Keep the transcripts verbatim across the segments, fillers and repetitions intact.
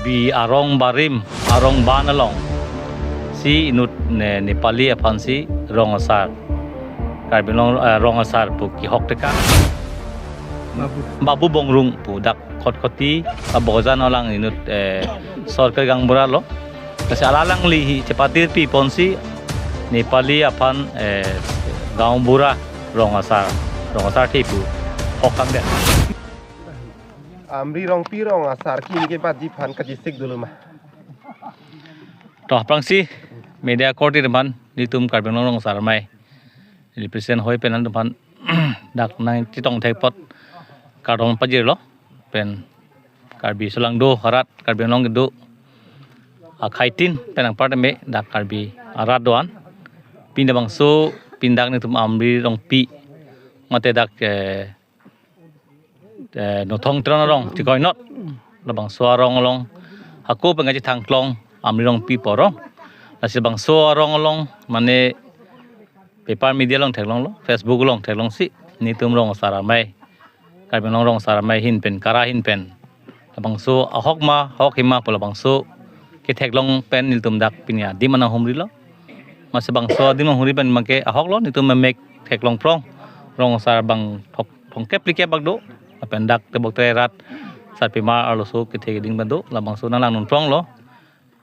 Bi arong barim, arong ban along si inut ne, Nepali aphan si rong asar, Karbi Anglong, eh, rong asar pu kehok tekang. Babu. Babu Bongrung pu dak Khatkhati, Abokajan alang inut, eh, sorkari gaonbura lo. Lasi alangli hi chepatirpi ponsi Nepali aphan, eh, gaonbura rong asar, rong asar the pu hok kangdet. Amri Rongpi rong asar kim ke baji phan kajisik dulu ma. To aphrangsi media korte atum aphan, nelitum Karbi Anglong Rong Asar Amei represent hoi pen atum aphan dak nangchetong thek apot kardom pajirlo. Pen Karbi aso lang do arat, Karbi Anglong kedo akhai tin pen anparta me dak Karbi arat do-an. Pini labangso pini dak nelitum Amri Rongpi mate dak, eh, eh, Nothong Teron arong Tikoinot, labangso arong along hako pen kachethang klong Amri Rongpi pu arong. Lasi labangso arong along mane paper media along theklonglo, Facebook along theklongsi nelitum Rong Asar Amei, Karbi Anglong Rong Asar Amei ahin pen, kara ahin pen labangso ahok ma, hok hima pu labangso ketheklong pen nelitum dak pini adim anang humrilo. Masi labangso adim anang humri pen make ahoklo, nelitum memek theklong prong. Rong asar bang thok, thomkep phlikep bak do. Lapen dak tebok terai rat sarpimar arloso kethe keding bak do. Labangso nanglang nun pronglo.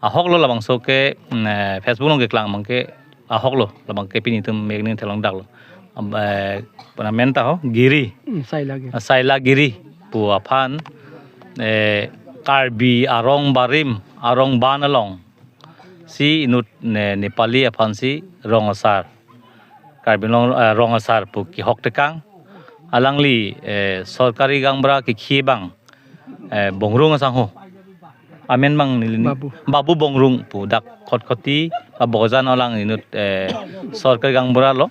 Ahoklo labangso ke, mm, eh, Facebook along keklang abang ke ahoklo. Labang ke pini nelitum mek ning theklong daklo. Ab-, eh, puna men ta ho, Giri. Hmm, Saila Giri. Ah, Saila Giri pu aphan, eh, Karbi arong barim, arong ban along si inut ne, Nepali aphan si rong asar, Karbi Anglong, eh, rong asar pu kehok tekang. Alangli, eh, sorkari gaonbura kekhi abang, eh, Bongrung asangho. Amen abang neli ni Babu. Babu Bongrung pu dak Khatkhati, Abokajan alang inut, eh, sorkari gaonbura lo.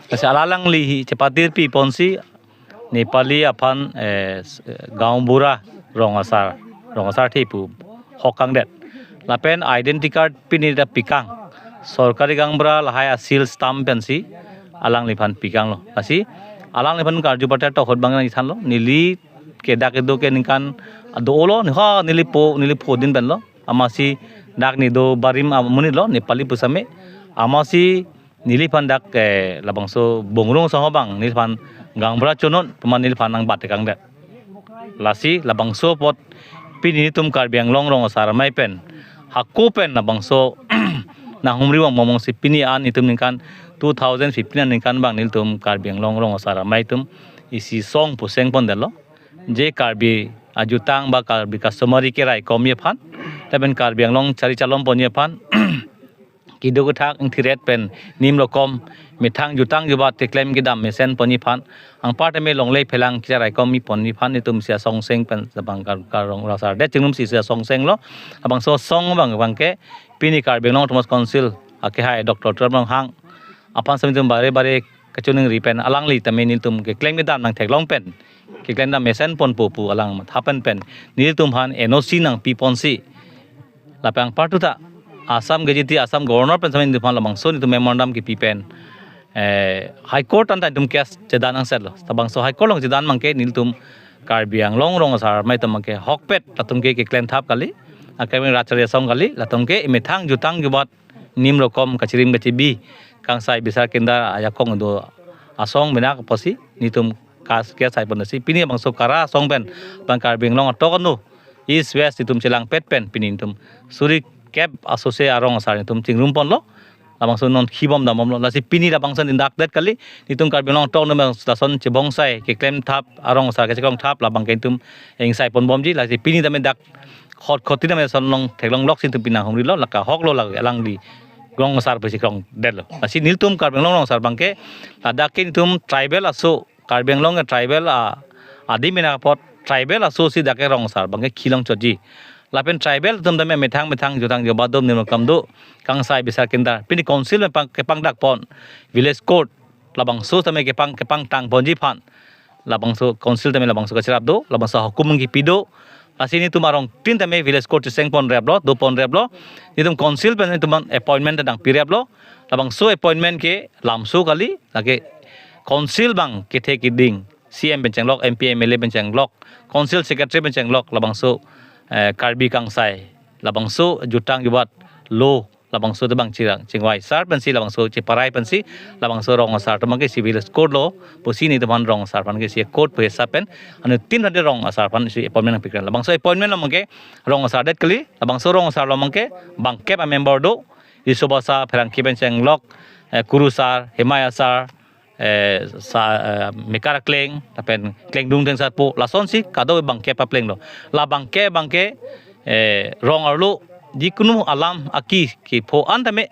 Lasi alangli hi chepatirpi ponsi Nepali aphan, eh, s-, eh, gaonbura rong asar, rong asar the pu hok kangdet. Lapen identity card pini ta pikang. Sorkari gaonbura lahai a-seal stamp pensi alangliphan pikanglo. Lasi alangliphan karju patta tohot bang nangthanlo. Neli ke dak kedo ke ningkan do-olo, ni ha neli po, neli pho din penlo. Amatsi dak ni do barim amonit lo, Nepali pusitame. Amatsi neliphan dak, eh, labangso Bongrung asangho abang neliphan gaonbura chonun pu ma neliphan nangbat tekangdet. Lasi labangso apot pini nelitum Karbi Anglong Rong Asar Amei pen hako pen labangso nanghumri abang momong si pini an nelitum ningkan two thousand fifteen aningkan abang nelitum Karbi Anglong Rong Asar Amei atum isi song puseng pondetlo. Je Karbi ajutang ba Karbi customary ke raikom ji aphan, lapen Karbi Anglong chari chalom ponji aphan, kedo kethak ingthiret pen nim rokom methang jutang jubat keklem kedam mesen ponji aphan, anparta me longle phelang kecharaikom mi ponji aphan nelitum isi asong seng pen labang kar-, karong rasa det chingnum si isi asong senglo. Labangso asong abang abang ke pini Karbi Anglong Autonomous Council akehai Doctor Tuliram Ronghang aphan sitame nelitum bare bare kachiningri pen alangli tame nelitum keklem kedam nangtheklong pen, keklem kedam mesen ponpo pu alang matha pen pen nelitum aphan N O C nangpi ponsi. Lapen anparta Assam Gazette, Assam Governor pen sitame nelitum aphan labangso nelitum memorandum kepi pen, eh, High Court anta nelitum case chedan nangsetlo. Labangso High Court along chedan abang ke nelitum Karbi Anglong Rong Asar Amei atum abang ke hokpet, latum ke keklem thap kali, akevang rachari asong kali, latum ke methang jutang jubat nim rokom kachirim kachibi, kangsai bisar kindar ajakong do asong menak apotsi nelitum kas ke sai pon si pini labangso kara asong pen bang Karbi Anglong atok anu East West nelitum chelangpet pen pini nelitum suri kep asose arong asar nelitum chingrum ponlo. Labangso non khibom dambomlo. Lasi pini labangso dak det kali, nelitum Karbi Anglong atok anu lason chebongsai keklem thap, arong asar kachekong thap labang ke nelitum ingsai ponbomji. Lasi pini tame dak Khatkhati tame lason long theklong lok si nelitum pini nanghumrilo, lake ahoklo, lake alangli rong asar pusi krongdetlo. Lasi nelitum Karbi Anglong Rong Asar abang ke ladak ke nelitum tribal aso, Karbi Anglong ke tribal a, adim ina apot tribal aso si dak ke rong asar abang ke khilong chotji. Lapen tribal atum tame methang methang jutang jubat do, nim rokom do, kangsai bisar kindar. Pini council me pang, kepangdak pon, village court, labangso tame kepang, kepangtang ponji aphan labangso council tame labangso kacherap do, labangso hukum kepi do. Lasi nelitum arong tin tame village court cheseng ponreplo, do ponreplo. Nelitum council pen nelitum appointment ta nangpireplo. Labangso appointment ke lamso kali, lake council abang kethe keding, C M pen chenglok, M P, M L A pen chenglok, council secretary pen chenglok, labangso eh, Karbi kangsai labangso jutang jubat lo, labangso tebang chirang chingvai sar pensi, labangso cheparai pensi, labangso rong asar atum abangke isi village court lo pusi nelitum aphan rong asar aphan ke isi court pu hisap pen, anuttin hade rong asar aphan isi appointment nangpikre. Labangso appointment lo abangke rong asar det kali, labangso rong asar lo abangke bangkep a member do, Isubasa Pherangke pen chenglok, eh, Kurusar, Hemai asar, eh, sa, eh, Mekar Kleng, lapen Klengdung Thengsatpo, lasonsi kadokave bangkep apleng lo. La bangkep abangke, eh, rong arlo, jikunu alam aki kepho an tame,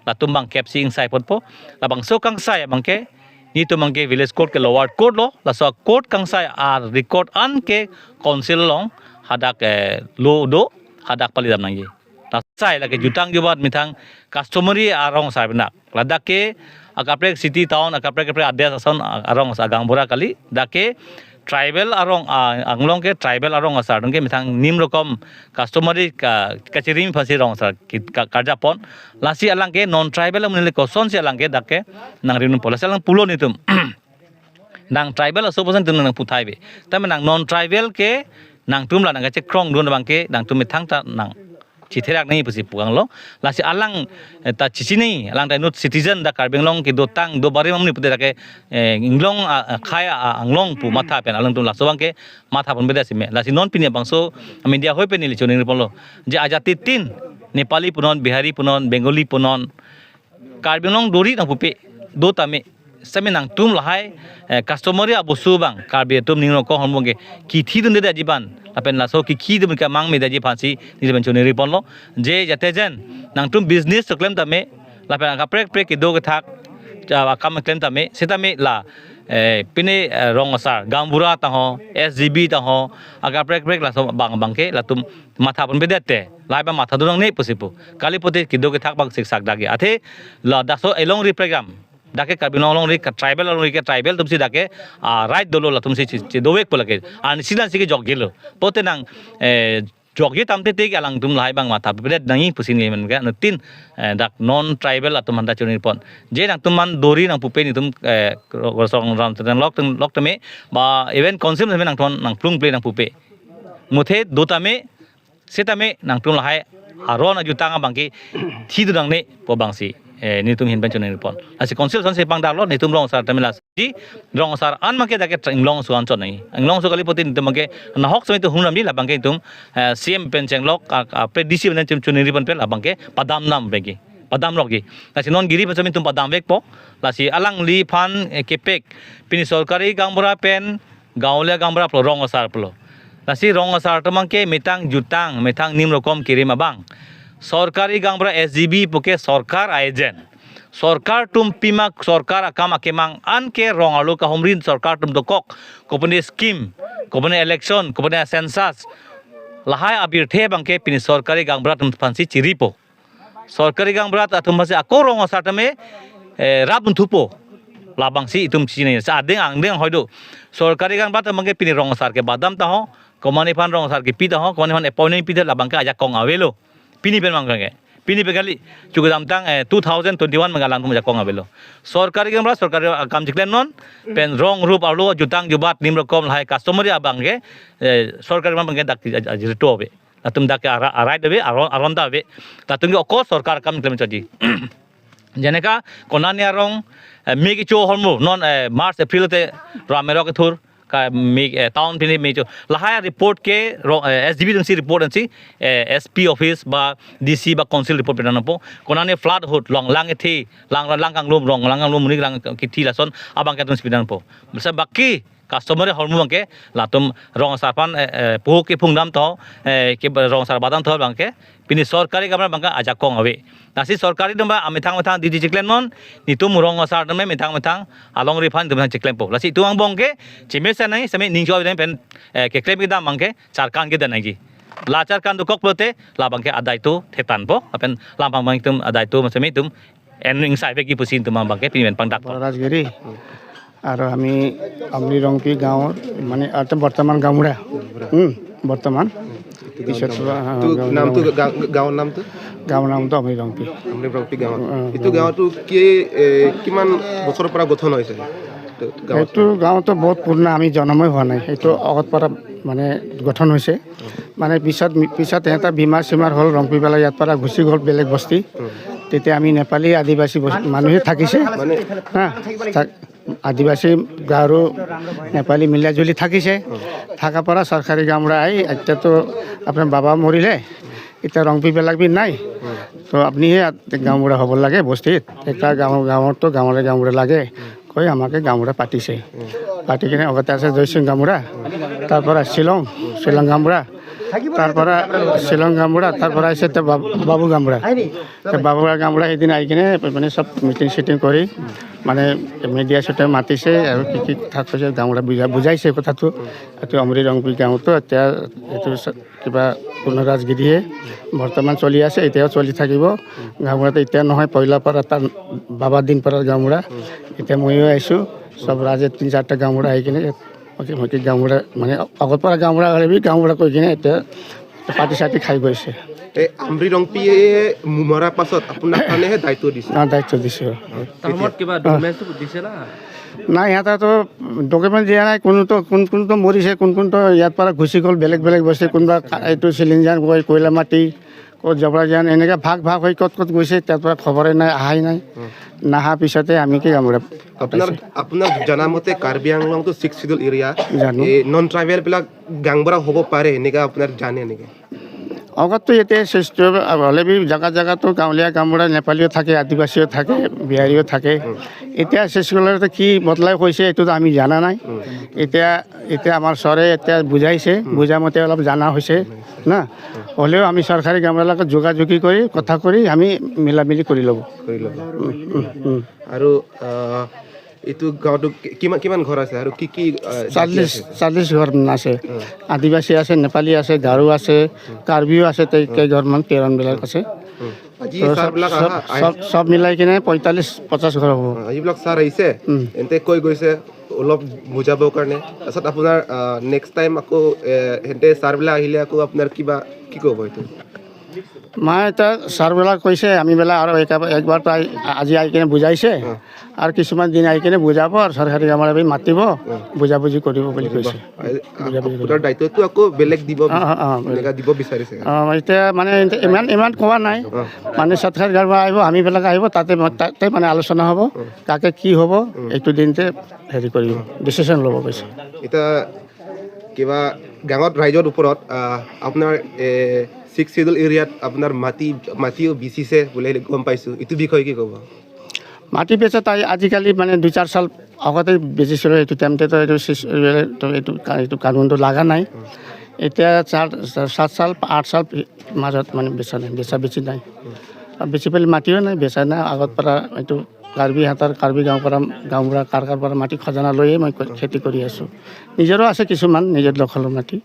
latum bangkep si ingsai ponpo. Labangso kangsai abangke, nelitum abangke village court ke lower court lo, laso court kangsai a record an ke council along hadak, eh, lo do, hadak palidam nangji. Lasai lake jutang jubat methang customary arong asar benak. Ladak ke akaprek city town, akaprek kaprek adet ason arong asar gaonbura kali. Dak ke tribal arong, ah, anglong ke tribal arong asar atum ke methang nim rokom customary ka, kachirim aphansi rong asar ki, ka, karjapon. Lasi alang ke non tribal amonit le kosonsi alang ke dak ke nangrimpo. Lasi alang pulo nelitum. Nang tribal aso person nelitum nangputhai ave. Tame nang non tribal ke nangtum la nangkachekrongdun abangke nangtum methang ta nang chitherak nangji pusi pu-ang lo. Lasi alang, eh, ta chichini, alang ta inut citizen dak Karbi Anglong kedotang do barim amonit pute dak ke, eh, inglong, ah, ah, khei, ah, ah, anglong pu matha pen alangtum laso abangke matha ponpedet si me. Lasi non pini bangso media ahoi pen neli choningri ponlo. Je ajatitin, Nepali punon, Bihari punon, Bengali punon, Karbi Anglong dori nangpupe do tame, sitame nangtum lahai, eh, customary abosu abang Karbi atum ning rokom ahormu ke kithidundedetji aphan, lapen laso kekhi atum ke mangmedetji aphansi nelitum choningri ponlo. Je jate jen nangtum business keklem tame, lapen akaprek kaprek kedo kethak, ja, akam keklem tame, sitame la, eh, pine, eh, rong asar gaonbura ta ho, S G B ta ho, akaprek kaprek laso abang abangke latum matha ponpedet te, lahai abang mathadun nangne pusi pu. Kali pute kedo kethak abang siksak dagi. Athe ladak laso alongri program, dak ke Karbi Anglong alongri ke tribal, alongri ke tribal atumsi dak ke, ah, right dolo, latumsi che, chedovekpo lake. Ansi nangsi ke jokjelo. Pute nang, eh, jokje tame te ke alangtum lahai abang matha ponpedet nangji pusi neli men ke anuttin, eh, dak non tribal atum aphanta choningri pon. Je nangtum man dori nangpupe nelitum, eh, Ro-, Rosong Ram Teten lok tem, lok tame, ba even council tame nangtum nangplung ple nangpupe. Muthe do tame, sitame nangtum lahai aron ajutang abangke thidun nangne pu abangsi, eh, nelitum ahin pen choningri pon. Lasi council asonsi pangdaklo, nelitum rong asar tame lasi rong asar an abangke dak ke inglong aso an chot nangji. Inglong aso kali pute nelitum abangke nahok sitame nelitum hum ramji, la abangke nelitum, eh, C M pen chenglok, a, a, pre D C pen choningri ponpe, la abangke padam nam abangke. Padam rokji. Lasi non giri pen sitame nelitum padamvekpo. Lasi alangliphan, eh, kepek. Pini sorkari gaonbura pen, gaonle gaonbura pulo, rong asar pulo. Lasi rong asar atum abangke methang jutang, methang nim rokom kerim abang. Sorkari gaonbura S G B puke sorkar a-agent. Sorkar atum pima sorkar akam akemang anke rong arlo kahumri sorkar atum dokok. Kopine scheme, kopine election, kopine census. Lahai abirthe abangke pini sorkari gaonbura atum aphansi chiripo. Sorkari gaonbura atum aphansi ako rong asar tame, eh, rapdunthupo. Labangsi itum chinine. Sa adeng angdeng hoi do. Sorkari gaonbura atum abangke pini rong asar kebadam ta ho, komatne aphan rong asar kepi ta ho, komatne aphan appointment pi ta, la abangke ajakong avelo. Pini pen abangke. Pini pen kali. Chukadamtang, eh, two thousand twenty-one abangke alangtum ajakong avelo. Sorkari gaonbura, sorkari akam chiklemnon, pen rong rup arlo jutang jubat nim rokom lahai customary abangke, eh, sorkari abangke dak a, a, ajirto ave. Latum dak ke ara-, arai ave, aron, aron ta ave. Latum ke ako sorkar akam keklem chotji. Jeneka konane arong, eh, me kecho ahormu, non, eh, March, April te ram erok kethur, ka me, eh, town pini me cho. Lahai report ke ro-, eh, S G B atumsi report ansi, eh, S P office ba D C ba council report pinangpo. Konane flood ahut, long lang ethi, lang, lang kanglum, rong lang kanglum, munik lang kithi lason, abangke atumsi pinangpo. Masa baki customary ahormu abangke, latum rong asar aphan, eh, eh, puhuk kephungdam to, eh, ke rong asar badam to abangke, pini sorkari gaonbura abangke ajakong ave. Lasi sorkari gaonbura amethang methang didi chiklemnon, nelitum rong asar atum methang methang alongri aphan itum methang chiklempo. Lasi itum angbong ke, chimesen nangji, sitame ning cho pen, eh, keklem kedam abangke, charkan kedan nangji. La charkan dokok pulote, la abangke adai to thetanpo, lapen la abang abang itum adai to, sitame itum en ingsaivekji pusi itum abangke pini pen pangdakpo. বড় রাজগিরি। আৰু আমি আমলি ৰংপি গাঁৱৰ, মানে, আৰু বৰ্তমান গাঁওবুঢ়া। উম, বৰ্তমান। এইটো গাঁৱৰ পিছত নাম? পৰা, হা, এইটো গাঁওবুঢ়া। নামটো, গাঁও, গাঁৱৰ নামটো? গাঁৱৰ নামটো আমলি ৰংপি। আমলি ৰংপি গাঁও। উম, উম, এইটো গাঁও। গাঁওটো কি, এ, কিমান বছৰৰ পৰা গঠন হৈছে? এইটো গাঁৱত? এইটো গাঁওটো বহুত পুৰণা, আমি জন্মই হোৱা নাই। এইটো আগত পৰা মানে গঠন হৈছে। মানে পিছত, পিছত এটা বেমাৰ চেমাৰ হ'ল, ৰংপুইবিলাক ইয়াৰ পৰা গুচি গ'ল বেলেগ বস্তি। তেতিয়া আমি নেপালী আদিবাসী বস-, মানুহে থাকিছে। মানে হা, তাক আদিবাসী, গাৰো, নেপালী মিলাজুলি থাকিছে। থাকাৰ পৰা চৰকাৰী গাঁওবুঢ়া আহি, এতিয়াতো আপোনাৰ বাবা মৰিলে, এতিয়া ৰংপুইবিলাক বি নাই। তো আপুনিহে ইয়াত গাঁওবুঢ়া হ'ব লাগে বস্তিত। এটা গাঁও, গাঁৱততো গাঁৱৰে গাঁওবুঢ়া লাগে। কৈ আমাকে গাঁওবুঢ়া পাতিছে। পাতি কিনে আগতে আছে জয়সিং গাঁওবুঢ়া, তাৰ পৰা শ্বিলং, শ্বিলং গাঁওবুঢ়া, তাৰ পৰা শ্বিলং গাঁওবুঢ়া, তাৰ পৰা আছে এতিয়া বাব-, বাবু গাঁওবুঢ়া। তে বাবু গাঁওবুঢ়া সেইদিনা আহি কিনে মানে চব মিটিং চিটিং কৰি মানে মিডিয়া চিডিয়া মাতিছে আৰু কি কি কথা কৈছে গাঁওবুঢ়া বুজা-, বুজাইছে কথাটো। এইটো আমৰি ৰংপুই গাঁওতো এতিয়া এইটো চ-, কিবা পুনৰাজগিৰিয়ে বৰ্তমান চলি আছে, এতিয়াও চলি থাকিব। গাঁওবুঢ়াটো এতিয়া নহয়, পইলা পৰা তাৰ বাবা দিন পৰা গাঁওবুঢ়া। এতিয়া ময়ো আহিছোঁ, চব ৰাইজে তিনি চাৰিটা গাঁওবুঢ়া আহি কিনে ইয়াত মকে, মকে গাঁওবুঢ়া, মানে আগৰ পৰা গাঁওবুঢ়া হ'লে বি গাঁওবুঢ়া কৈ কিনে এতিয়া পাৰ্টি চাৰ্টি খাই গৈছে। এই আমৰি ৰংপিয়ে মৰাৰ পাছত আপোনাক কাৰণেহে দায়িত্ব দিছে? অ, দায়িত্ব দিছে। তাৰ সময়ত কিবা ডকুমেণ্টছ দিছে না? নাই, সিহঁতেতো ডকুমেণ্ট দিয়া নাই। কোনোতো, কোন কোনতো মৰিছে, কোন কোনতো ইয়াৰ পৰা গুচি গ'ল বেলেগ বেলেগ বস্তি, কোনোবা কা-, এইটো চিলিংজান, কৈ-, কয়লা মাটি, ক'ত জবৰা যান, এনেকে ভাগ ভাগ হৈ ক'ত ক'ত গৈছে, তাৰ পৰা খবৰে নাই, অহাই নাই। নাহা পিছতে আমি কি গাঁওবুঢ়া আপোনাৰ, পাতিছে। আপোনাৰ জনা মতে কাৰ্বি আংলংটো ছিক্স শ্বিডিউল এৰিয়া। জানো। এই নন ট্ৰাইবেল বিলাক গাঁওবুঢ়া হ'ব পাৰে, এনেকা আপোনাৰ জানে নেকি? আগততো ইয়াতে ছিক্স শ্বিডিউল হ'লে বি জাগা জাগাতো গাঁৱলীয়া গাঁওবুঢ়া নেপালীও থাকে, আদিবাসীও থাকে, বিহাৰীও থাকে। এতিয়া ছিক্স শ্বিডিউলতে কি বদলাই হৈছে, এইটোতো আমি জানা নাই। এতিয়া, এতিয়া আমাৰ ছাৰে এতিয়া বুজাইছে, বুজা মতে অলপ জানা হৈছে না। হ'লেও আমি চৰকাৰী গাঁওবুঢ়াৰ লগত যোগাযোগী কৰি, কথা কৰি আমি মিলা মিলি কৰি ল'ব। কৰি ল'ব। উম, উম, উম। আৰু, আহ, এইটো গাঁৱতো কি-, কিমান, কিমান ঘৰ আছে আৰু কি কি, আহ, জাতি চল্লিছ, আছে? চল্লিছ ঘৰ মান আছে। আদিবাসী আছে, নেপালী আছে, গাৰো আছে, কাৰ্বিও আছে, তেই কেইঘৰমান কেইজনবিলাক আছে। আজি তো ছাৰবিলাক চব, আহা-, চব, চব মিলাই কিনে পঁয়তাল্লিছ, পঞ্চাছ ঘৰ হ'ব। অ, এইবিলাক ছাৰ আহিছে, উম। এন্তে কৈ গৈছে অলপ বুজাবৰ কাৰণে। তাৰপিছত আপোনাৰ, আহ, নেক্সট টাইম আকৌ, এ, সেন্তে ছাৰবিলাক আহিলে আকৌ আপোনাৰ কিবা কি ক'ব এইটো? মই এতিয়া ছাৰবিলাক কৈছে, আমি বোলে আৰু এক-, একবাৰ তো আহি-, আজি আহি কিনে বুজাইছে, অ। আৰু কিছুমান দিন আহি কিনে বুজাব আৰু চৰকাৰী গাঁওবুঢ়া বি মাতিব, অ। বুজাবুজি কৰিব বুলি কৈছে। আ-, আ-, বুজাবুজি আপোনাৰ কৰিব। দায়িত্বটো আকৌ বেলেগ দিব, অ, অ, অ, বেলেগ। এনেকা দিব বিচাৰিছে? অ, এতিয়া মানে ইমান, ইমান কোৱা নাই। অ। মানে চৰকাৰী গাঁওবুঢ়া আহিব, আমিবিলাক আহিব, তাতে ম-, তাতে মানে আলোচনা হ'ব, অ। কাকে কি হ'ব, উম। এইটো দিনতে হেৰি কৰিব, ডিচিশ্যন ল'ব কৈছে। এতিয়া কিবা গাঁৱত ৰাইজৰ ওপৰত, আহ, আপোনাৰ, এ, ছিক্স শ্বিডিউল এৰিয়াত আপোনাৰ মাটি, মাটিও বেচিছে বুলি গম পাইছোঁ, এইটো বিষয়ে কি ক'ব? মাটি বেচা তাই আজিকালি মানে দুই চাৰি চাল আগতে বেচিছিলে, এইটো টাইমতে তো এইটো চিচ-, এইটো কা-, এইটো কানুনটো লাগা নাই। এতিয়া চাৰ, সাত চাল, আঠ চাল মাজত মানে বেচা নাই, বেচা বেচি নাই। আৰু বেচিবলৈ মাটিও নাই, বেচা নাই। আগত পৰা এইটো কাৰ্বি হাতৰ, কাৰ্বি গাঁও পৰা, গাঁওবুঢ়া কাৰ কাৰ পৰা মাটি খজনা লৈয়ে মই ক-, খেতি কৰি আছোঁ। নিজৰো আছে কিছুমান, নিজৰ দখলৰ মাটি।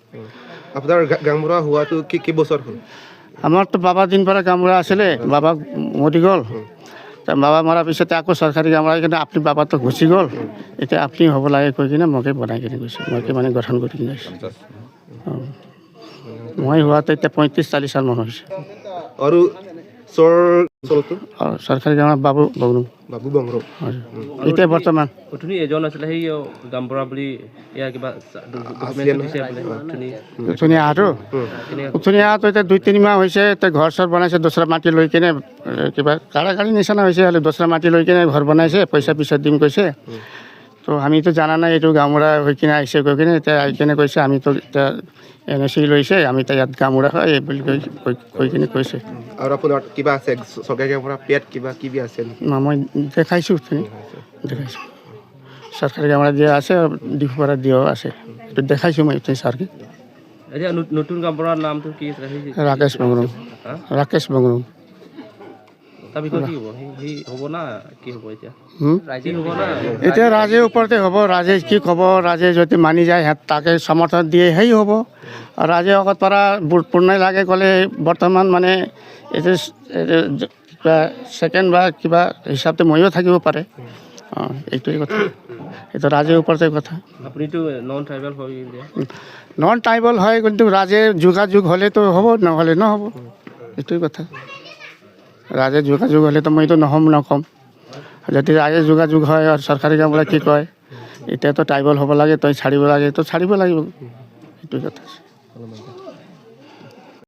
আপোনাৰ গা-, গাঁওবুঢ়া হোৱাটো কি, কি বছৰ হ'ল? আমাৰতো বাবা দিন পৰা গাঁওবুঢ়া আছিলে, বাবা মৰি গ'ল। তাৰ বাবা মৰাৰ পিছতে আকৌ চৰকাৰী গাঁওবুঢ়া কিন্তু আপুনি বাবাতো গুচি গ'ল, এতিয়া আপুনি হ'ব লাগে কৈ কিনে মোকে বনাই কিনে গৈছে, মোকে মানে গঠন কৰি কিনে গৈছে। অ। মই হোৱাতে এতিয়া পঁয়ত্ৰিছ চল্লিছ চাল মান হৈছে। আৰু চৰ-, চৰটো? অ, চৰকাৰী গাঁওবুঢ়া বাবু বংগ্ৰুং। বাবু বংগ্ৰুং। হয়। এতিয়া বৰ্তমান। উঠনি এজন আছিলে, সেই, অ, গাঁওবুঢ়া বুলি, ইয়াৰ কিবা চা-, ডু-, ডু-, আছিলে ডকুমেণ্ট নহয়? দিছে বোলে, উঠনি। উঠনি অহাটো? উম। কেনেকে? উঠনি অহাটো এতিয়া দুই তিনি মাহ হৈছে, এতিয়া ঘৰ চৰ বনাইছে, দুচৰা মাটি লৈ কিনে, এ, কিবা কাড়াকাড়ি নিচিনা হৈছে, আৰু দুচৰা মাটি লৈ কিনে ঘৰ বনাইছে, পইচা পিছত দিম কৈছে। উম। তো আমিতো জানা নাই, এইটো গাঁওবুঢ়া হৈ কিনে আহিছে কৈ কিনে, এতিয়া আহি কিনে কৈছে, আমিতো এতিয়া এন অ' চি লৈছে, আমি এতিয়া ইয়াত গাঁওবুঢ়া হয়, এই বুলি কৈ, কৈ, কৈ কিনে কৈছে। আৰু আপোনাৰ কিবা আছে, চ-, চৰকাৰী পৰা পেট কিবা কিবি আছে নেকি? না, মই দেখাইছোঁ উঠনি। দেখাইছোঁ। চৰকাৰী গাঁওবুঢ়া দিয়া আছে, আৰু ডিফু পৰা দিয়াও আছে। এইটো দেখাইছোঁ মই উঠনি ছাৰকে। এতিয়া ন-, নতুন গাঁওবুঢ়াৰ নামটো কি আছিলে? সেই ৰাকেশ বংগ্ৰুং। হা? ৰাকেশ বংগ্ৰুং। তাৰ বিষয়ে কি হ'ব? সি, সি হ'ব না কি হ'ব এতিয়া? হুম? ৰাইজে হ'ব না? এতিয়া ৰাইজৰ ওপৰতে হ'ব, ৰাইজে কি ক'ব, ৰাইজে যদি মানি যায়, সিহঁত তাকে সমৰ্থন দিয়ে, সেই হ'ব। আৰু ৰাইজে আগত পৰা ভোট পুৰণাই লাগে ক'লে বৰ্তমান মানে এইটো ছ-, এইটো জ-, কিবা ছেকেণ্ড বা কিবা হিচাপতে ময়ো থাকিব পাৰে। অ', এইটোৱে কথা। এইটো ৰাইজৰ ওপৰতে কথা। আপুনিতো নন ট্ৰাইবেল হয় এতিয়া? নন ট্ৰাইবেল হয়, কিন্তু ৰাইজে যোগাযোগ হ'লেতো হ'ব, নহ'লে নহ'ব। এইটোৱে কথা। ৰাইজে যোগাযোগ হ'লেতো মই এইটো নহ'ম নক'ম। যদি ৰাইজে যোগাযোগ হয় আৰু চৰকাৰী গাঁওবুঢ়াই কি কয়, এতিয়াতো ট্ৰাইবেল হ'ব লাগে, তই ছাড়িব লাগে, তো ছাড়িব লাগিব। Itu saja.